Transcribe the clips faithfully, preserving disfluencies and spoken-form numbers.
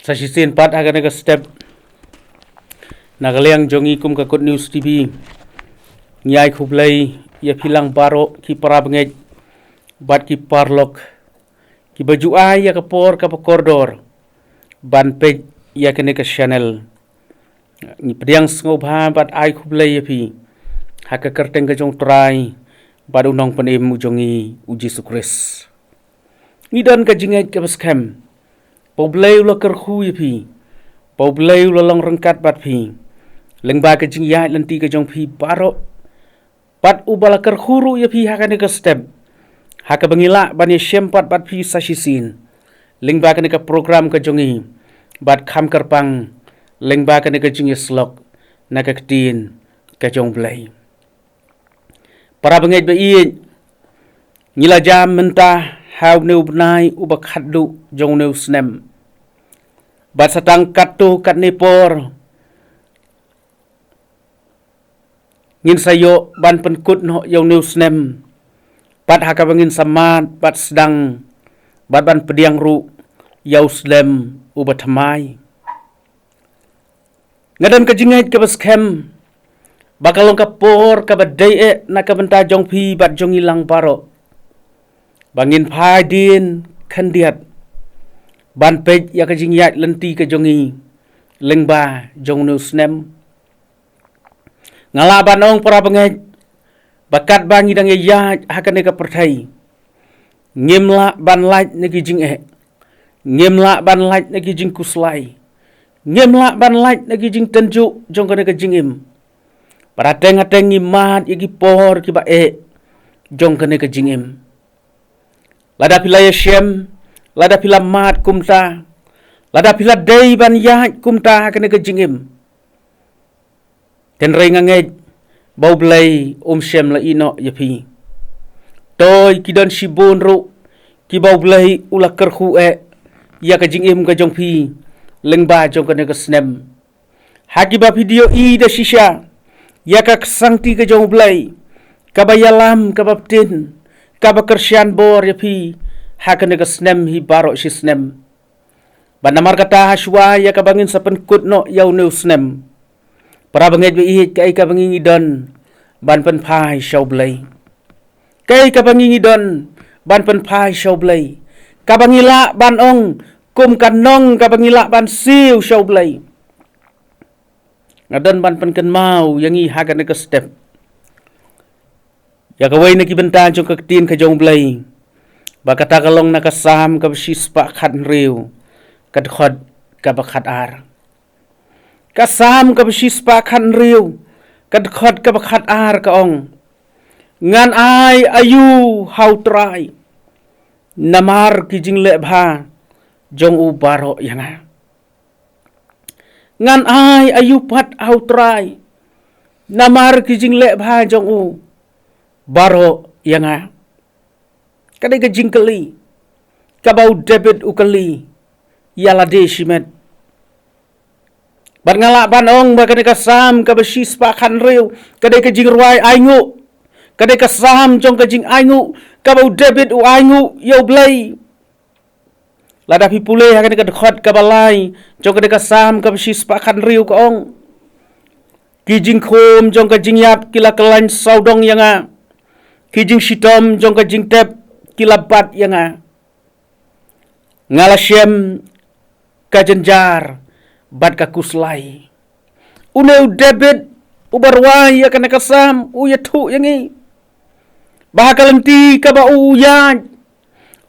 Sa shisien pat ha kane ka step, na ka liang jong ngi kum ka Good News T V, ngi ai khublei ïa phi lang baroh ki para bangeit bad ki paralok kiba ju ai ïa ka por kaba kordor ban peit ïa kane ka channel. Ngi pdiang sngewbha bad ai khublei ïa phi ha ka kyrteng ka jong U Trai bad U Nongpynim u jong ngi, U Jisu Khrist. Ngi don ka jingngeit kaba skhem ba U Blei u la kyrkhu ïa phi, ba U Blei u la long ryngkat bad phi lyngba ka jingïaid lynti ka jong phi baroh, bad uba la kyrkhu ruh ïa phi ha kane ka step, ha kaba ngi lah ban ïashem pat bad phi sa shisien lyngba kane ka program ka jong ngi, bad kham kyrpang lyngba kane ka jingïasyllok na ka ktien ka jong U Blei. Para bangeit ba ïeit, ngi la jam mynta ha une u bnai uba khatduh jong une u snem. Bad sa tang katto katne por ngin sa ïoh ban pynkut noh ïa une u snem, bad ha kaba ngin sa mad bad sdang bad ban pdiang ruh ïa u snem uba thymmai. Nga don ka jingngeit kaba skhem ba ka long ka por kaba dei eh na ka bynta jong phi bad jong ngi lang baroh, ba ngin phai dien khyndiat ban peit ïa ka jingïaid lynti ka jong ngi lyngba jong une u snem. Nga lah ban ong, para bangeit, ba katba ngi dang ïaid ha kane ka pyrthei, ngim lah ban lait na ki jingeh, ngim lah ban lait na ki jingkhuslai, ngim lah ban lait na ki jingtynjuh jong kane ka jingim. Bad hateng hateng ngi mad ïa ki por kiba eh jong kane ka jingim. Lada phi la ïashem, lada phi la mad kumta, lada phi la dei ban ïaid kumta ha kane ka jingim, hynrei nga ngeit ba U Blei um shym la ïehnoh ïa phi. Toi ki don shibun ruh kiba U Blei u la kyrkhu eh ïa ka jingim ka jong phi lyngba jong kane ka snem. Ha kiba phi dei ïohi da shisha ïa ka ksangti ka jong U Blei, kaba ïalam, kaba btin, kaba kyrshan bor ïa phi ha kane ka snem hi baroh shi snem. Bad namar kata, hashwa ïa kaba ngin sa pynkut noh ïa une u snem, para bangeit ba ïeit, kaei kaba ngi ngi don ban pynphai sha U Blei? Kaei kaba ngi ngi don ban pynphai sha U Blei, kaba ngi lah ban ong kum ka nong kaba ngi lah ban siew sha U Blei? Nga don ban pynkynmaw ïa ngi ha kane ka step ïa kawei na ki bynta jong ka ktien ka jong U Blei, ba kata ka long na ka Salm kaba shispah khathynriew, ka dkhot kaba khatar. Ka Salm kaba shispah khathynriew, ka dkhot kaba khatar ka ong: Ngan ai aïu ha U Trai namar ki jingleh bha jong u baroh ïa nga? Ngan ai aïu pat ha U Trai namar ki jingleh bha jong u baroh ïa nga? Ka dei ka jingkylli kaba u David u kylli ïa lade shimet. Bad nga lah ban ong ba kane ka Salm kaba shispah khathynriew ka dei ka jingrwai ainguh, ka dei ka Salm jong ka jingainguh kaba u David u ainguh ïa U Blei. Lada phi pule ha kane ka dkhot kaba lai jong kane ka Salm kaba shispah khathynriew, ka ong: Ki jingkhum jong ka jingïap ki la kyllain sawdong ïa nga, ki jingshitom jong ka jingtep ki la bat ïa nga. Nga la shem ka jynjar bad ka khuslai. Une u David uba rwai ïa kane ka Salm u ïathuh ïa ngi ba ha ka lynti kaba u ïaid,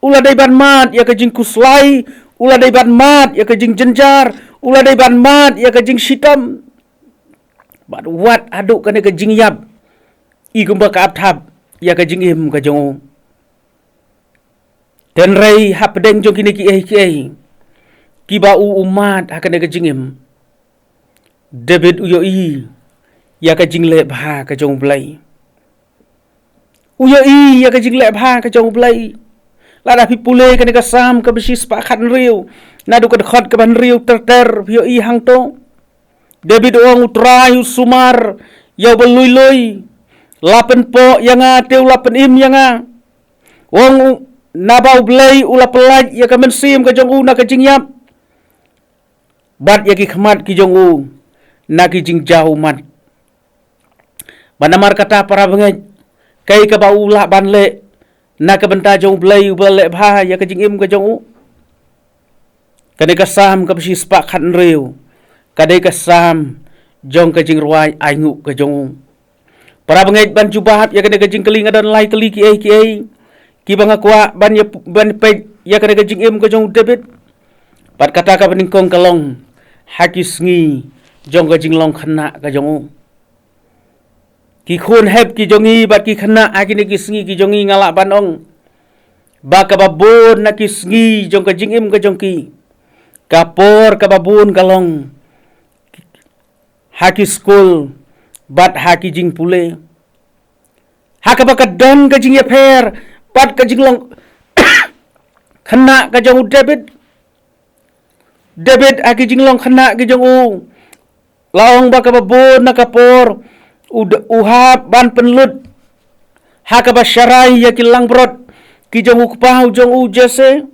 u la dei ban mad ïa ka jingkhuslai, u la dei ban mad ïa ka jingjynjar, u la dei ban mad ïa ka jingshitom. Bad wat haduh kane ka jingïap i kumba ka ap thap ïa ka jingim ka jong u. Hynrei hapdeng jong kine kiei kiei kiba u u mad ha kane ka jingim, David u ïohi ïa ka jingleh bha ka jong U Blei. U ïohi ïa ka jingleh bha ka jong U Blei. Lada phi pule kane ka Salm kaba shispah khathynriew, naduh ka dkhot kaba hynriew ter ter, phi ïohi hangto David u ong: U Trai u sumar ïa uba lui lui, la pynpoh ïa nga te u la pynim ïa nga. U ong: Naba U Blei u la pyllait ïa ka mynsiem ka jong u na ka jingïap. bad ïa ki khmat ki jong u na ki jingjaw ummat. Bad namar kata para bangeit, kaei kaba u lah ban leh na ka bynta jong u Blei, uba leh bha ïa ka jingim ka jong u? Ka dei ka Salm kaba shispah khathynriew, ka dei ka Salm jong ka jingrwai ainguh ka jong u. Para bangeit, ban jubab ïa kane ka jingkylli nga don lai kylli kiei kiei kiba nga kwah ban ïa, ban peit ïa kane ka jingim ka jong u David. Bad kata kaba nyngkong ka long, ha ki sngi jong ka jinglong khynnah ka jong u. Ki khun hep ki jong ngi bad ki khynnah ha kine ki sngi ki jong ngi, nga lah ban ong ba kaba bun na ki sngi jong ka jingim ka jong ki, ka por kaba bun ka long ha ki skul bad ha ki jingpule. Ha kaba ka don ka jingïapher bad ka jinglong khynnah ka jong u David. David ha ki jinglong khynnah ki jong u, la ong ba kaba bun na ka por u d-, u hap ban pynlut ha kaba sharai ïa ki langbrot ki jong u kpa u jong u Jesse.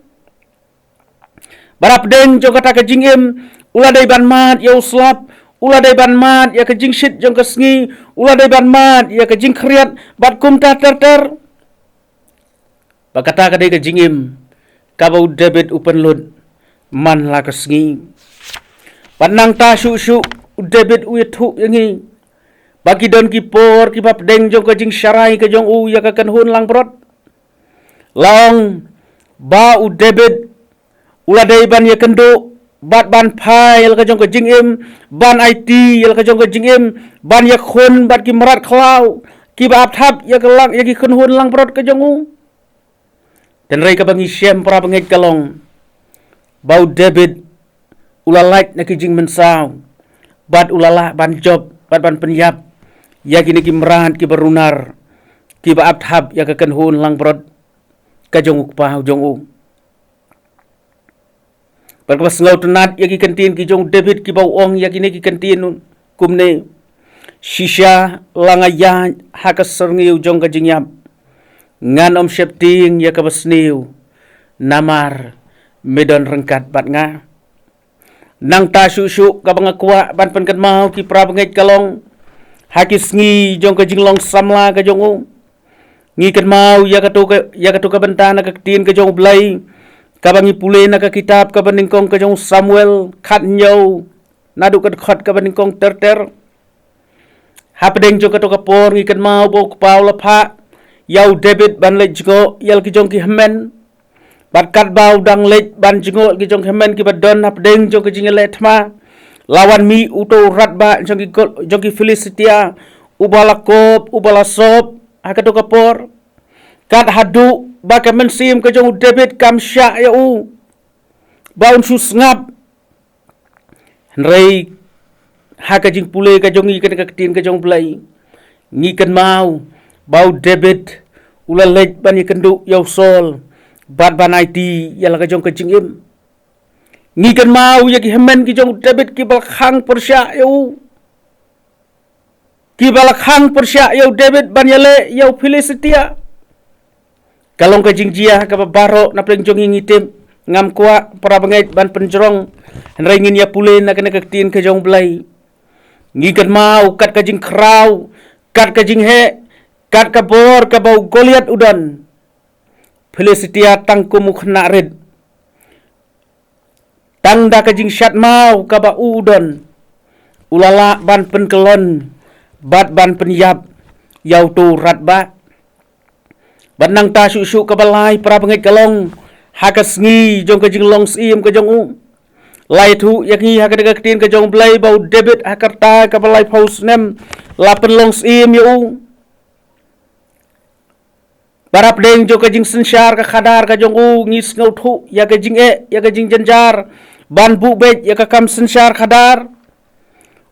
Bad hapdeng jong kata ka jingim, u la dei ban mad ïa u slap, u la dei ban mad ïa ka jingshit jong ka sngi, u la dei ban mad ïa ka jingkhriat bad kumta ter ter. Ba kata ka dei ka jingim kaba u David u pynlut man la ka sngi. Bad nangta shuh shuh u David u ïathuh ïa ngi ba ki don ki por kiba hapdeng jong ka jingsharai ka jong u ïa ka kynhun langbrot. La ong ba u David u la dei ban ïakynduh bad ban phai ïa la ka jong ka jingim, ban aiti ïa la ka jong ka jingim, ban ïakhun bad ki mrad khlaw kiba ap thap ïa ka lang, ïa ki kynhun langbrot ka jong u. Hynrei kaba ngi shem para bangeit ka long ba u David u la lait na ki jingmynsaw bad u la lah ban jop bad ban pynïap ïa kine ki mrad kiba runar kiba ap thap ïa ka kynhun langbrot ka jong u kpa u jong u. Bad kaba sngewtynnat ïa ki kyntien ki jong u David kiba u ong ïa kine ki kyntien kumne: Shisha la nga ïaid ha ka syrngiew jong ka jingïap, ngan ym sheptieng ïa kaba sniew, namar me don ryngkat bad nga. Nangta shuh shuh kaba nga kwah ban pynkynmaw ki para bangeit ka long, ha ki sngi jong ka jinglong samla ka jong u, ngi kynmaw ïa kato ka, ïa kato ka bynta na ka ktien ka jong u Blei kaba ngi pule na ka kitab kaba nyngkong ka jong u Samuel khathynñiew, naduh ka dkhot kaba nyngkong ter ter. Hapdeng jong kato ka por ngi kynmaw ba u kpa u la phah ïa u David ban leit jngoh ïa la ki jong ki hynmen. Bad katba u dang leit ban jngoh ïa la ki jong ki hynmen kiba don hapdeng jong ka jingïaleh thma, la wan mih uto u radbah jong ki gol, jong ki Philistia, uba la kop, uba la sop ha kato ka por. Kat haduh ba ka mynsiem ka jong u David kam shah ïa u ba un shu sngap. Hynrei ha ka jingpule ka jong ngi kane ka ktien ka jong u Blei, ngi kynmaw ba u David u la leit ban ïakynduh ïa u Saul bad ban aiti ïa la ka jong ka jingim. Ngi kynmaw ïa ki hynmen ki jong u David kiba la khang pyrshah ïa u, kiba la khang pyrshah ïa u David ban ïaleh ïa u Philistia. Ka long ka jingjia kaba baroh na pdeng jong ngi ngi tip. Ngam kwah para bangeit ban pynjrong, hynrei ngin ïa pule na kane ka ktien ka jong u Blei. Ngi kynmaw kat ka jingkhraw, kat ka jingheh, kat ka bor kaba u Goliath u don, Philistia tang kum u khynnah rit, tang da ka jingshad maw kaba u u don, u la lah ban pynkyllon bad ban pynïap ïa uto u radbah. Bad nangta shuh shuh kaba lai para bangeit ka long, ha ka sngi jong ka jinglong syiem ka jong u, la ïathuh ïa ngi ha kane ka ktien ka jong u Blei ba u David ha ka rta kaba laiphew snem la pynlong syiem ïa u. Bad hapdeng jong ka jingsynshar ka khadar ka jong u ngi sngewthuh ïa ka jingeh, ïa ka jingjynjar ban buh beit ïa ka kam synshar khadar.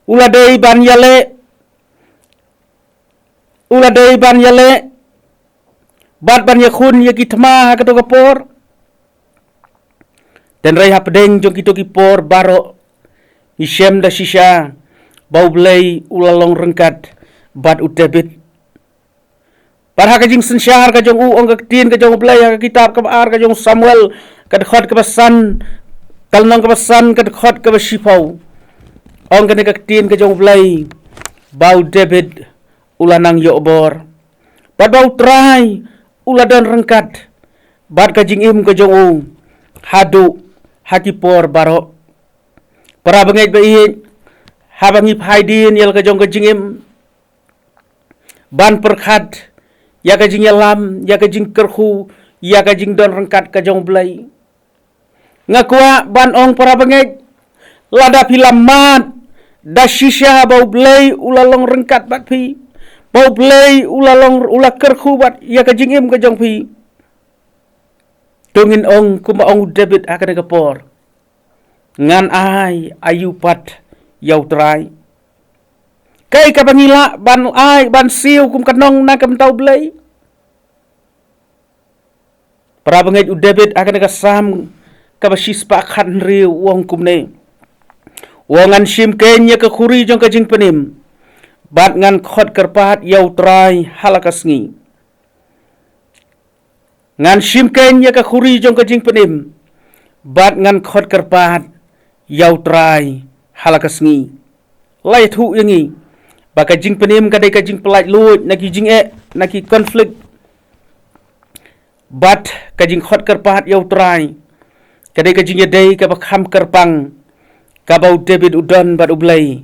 U la dei ban ïaleh, u la dei ban ïaleh bad ban ïakhun ïa ki thma ha kato ka por. Hynrei hapdeng jong kito ki por baroh ngi shem da shisha ba u Blei u la long ryngkat bad u David. Bad ha ka jingsynshar ka jong u, ong ka ktien ka jong u Blei ha ka kitab kaba ar ka jong u Samuel, ka dkhot kaba san, Ka lynnong kaba san, ka dkhot kaba shiphew. Ong kane ka ktien ka jong U Blei, ba u David u la nang ïoh bor, bad ba U Trai u la don ryngkat bad ka jingim ka jong u haduh ha ki por baroh. Para bangeit ba ïeit, haba ngi phai dien ïa la ka jong ka jingim, ban pyrkhat ïa ka jingïalam, ïa ka jingkyrkhu, ïa ka jingdon ryngkat ka jong U Blei, nga kwah ban ong, para bangeit, lada phi la mad da shisha ba U Blei u la long ryngkat bad phi, ba U Blei u la long, u la kyrkhu bad ïa ka jingim ka jong phi, to ngin ong kumba ong u David ha kane ka por: Ngan ai aïu pat ïa U Trai? Kaei kaba ngi lah ban ai, ban siew kum ka nong na ka bynta U Blei? Para bangeit, u David ha kane ka Salm kaba shispah khathynriew u ong kumne: U ong, ngan shim keiñ ïa ka khuri jong ka jingpynim, bad ngan khot kyrpad ïa U Trai ha la ka sngi. Ngan shim keiñ ïa ka khuri jong ka jingpynim, bad ngan khot kyrpad ïa U Trai ha la ka sngi. La ïathuh ïa ngi ba ka jingpynim ka dei ka jingpyllait luid na ki jingeh, na ki conflict, bad ka jingkhot kyrpad ïa U Trai ka dei ka jingïadei kaba kham kyrpang kaba u David u don bad U Blei,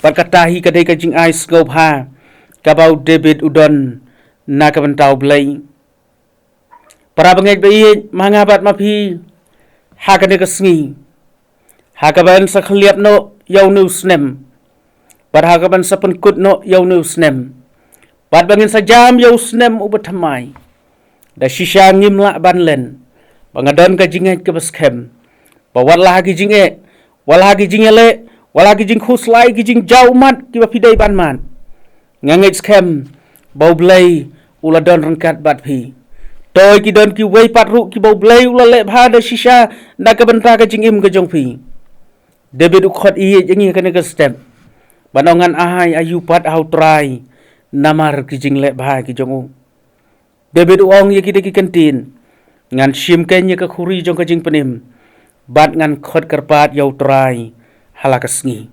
bad kata hi ka dei ka jingai sngewbha kaba u David u don na ka bynta U Blei. Para bangeit ba ïeit, ma nga bad ma phi, ha kane ka sngi, ha kaba yn sa khylliap noh ïa une u snem, bad ha kaba yn sa pynkut noh ïa une u snem, bad ba ngin sa jam ïa u snem uba thymmai, da shisha ngim lah ban len ba nga don ka jingngeit kaba skhem ba wat la ha ki jingeh, wat la ha ki jingïaleh, wat la ha ki jingkhuslai, ki jingjaw ummat kiba phi dei ban mad, nga ngeit skhem ba U Blei u la don ryngkat bad phi. Toi ki don kiwei pat ruh kiba U Blei u la leh bha da shisha na ka bynta ka jingim ka jong phi. David u khot ïeit ïa ngi ha kane ka step ban ong, ngan ai aïu pat ha U Trai namar ki jingleh bha ki jong u. David u ong ïa kine ki kyntien: Ngan shim keiñ ïa ka khuri jong ka jingpynim, bad ngan khot kyrpad ïa U Trai ha la ka sngi.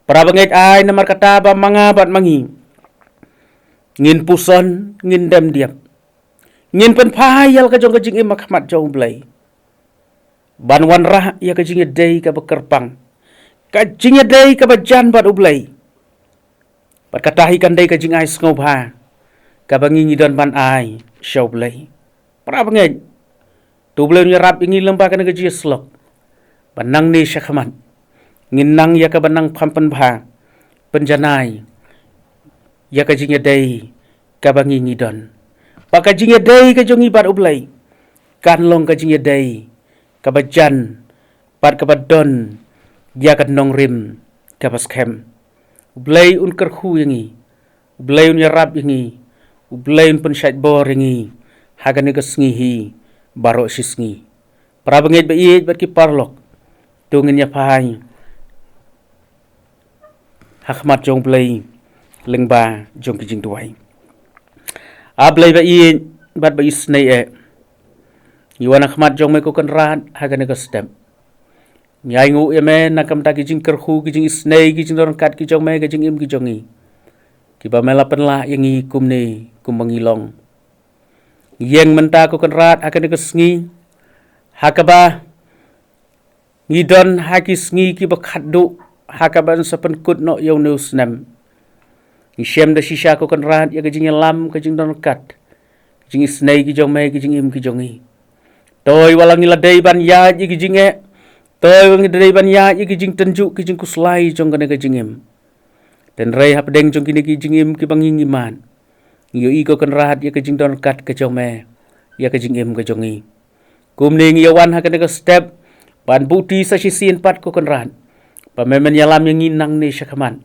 Para bangeit, ai namar kata ba ma nga bad ma ngi ngin puson, ngin dem diap, ngin pynphai ïa la ka jong ka jingim ha khmat jong U Blei, ban wanrah ïa ka jingïadei kaba kyrpang, ka jingïadei kaba jan bad U Blei. Bad kata hi kan dei ka jingai sngewbha kaba ngi ngi don ban ai sha U Blei. Para bangeit, to U Blei un ïarap ïa ngi lyngba kane ka jingïasyllok ba nangne sha khmat ngin nang ïa kaba nang pham pynbha, pynjanai ïa ka jingïadei kaba ngi ngi don, ba ka jingïadei ka jong ngi bad U Blei kan long ka jingïadei kaba jan bad kaba don ïa ka nongrim kaba skhem. U Blei un kyrkhu ïa ngi, U Blei un ïarap ïa ngi, U Blei un pynshait bor ïa ngi ha kane ka sngi hi baroh shi sngi. Para bangeit ba ïeit bad ki paralok, to ngin ïa phai ha khmat jong U Blei lyngba jong ki jingduwai. A Blei ba ïeit bad ba isynei eh, ngi wan ha khmat jong me ko Kynrad ha kane ka step. Ngi ainguh ïa me na ka bynta ki jingkyrkhu, ki jingisynei, ki jingdon ryngkat ki jong me, ki jingim ki jong ngi, kiba me la pynlah ïa ngi kumne kumba ngi long. Ïeng mynta ko Kynrad ha kane ka sngi, ha kaba ngi don ha ki sngi kiba khatduh, ha kaba yn sa pynkut noh ïa une u snem. Ngi shem da shisha ko Kynrad ïa ka jingïalam, ka jingdon ryngkat, ka jingisynei ki jong me, ki jingim ki jong ngi. Toi wat la ngi la dei ban ïaid ïa ki jingeh, toi wat la ngi la dei ban ïaid ïa ki jingtynjuh, ki jingkhuslai jong kane ka jingim, hynrei hapdeng jong kine ki jingim kiba ngi ngi mad, ngi ïohi ko Kynrad ïa ka jingdon ryngkat ka jong me ïa ka jingim ka jong ngi. Kumne ngi ïa wan ha kane ka step ban buh ti sa shisien pat ko Kynrad, ba me men ïalam ïa ngi nangne sha khmat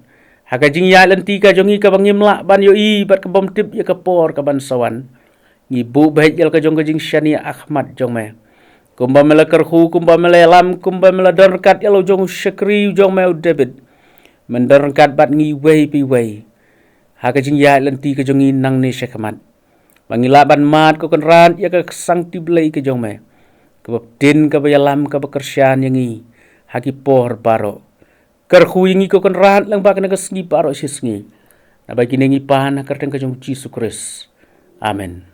ha ka jingïaid lynti ka jong ngi kaba ngim lah ban ïohi bad kabym tip ïa ka por kaban sa wan. Ngi buh beit ïa la ka jong ka jingshaniah ha khmat jong me. Kumba me la kyrkhu, kumba me la ïalam, kumba me la don ryngkat ïa la u jong u shakri u jong me u David, men don ryngkat bad ngi iwei pa iwei ha ka jingïaid lynti ka jong ngi nangne sha khmat, ba ngi lah ban mad ko Kynrad ïa ka sangti Blei ka jong me, kaba btin, kaba ïalam, kaba kyrshan ïa ngi ha ki por baroh. Kyrkhu ïa ngi ko Kynrad lyngba kane ka sngi baroh shi sngi. Naba kine ngi pan ha ka kyrteng ka jong Jisu Khrist. Amen.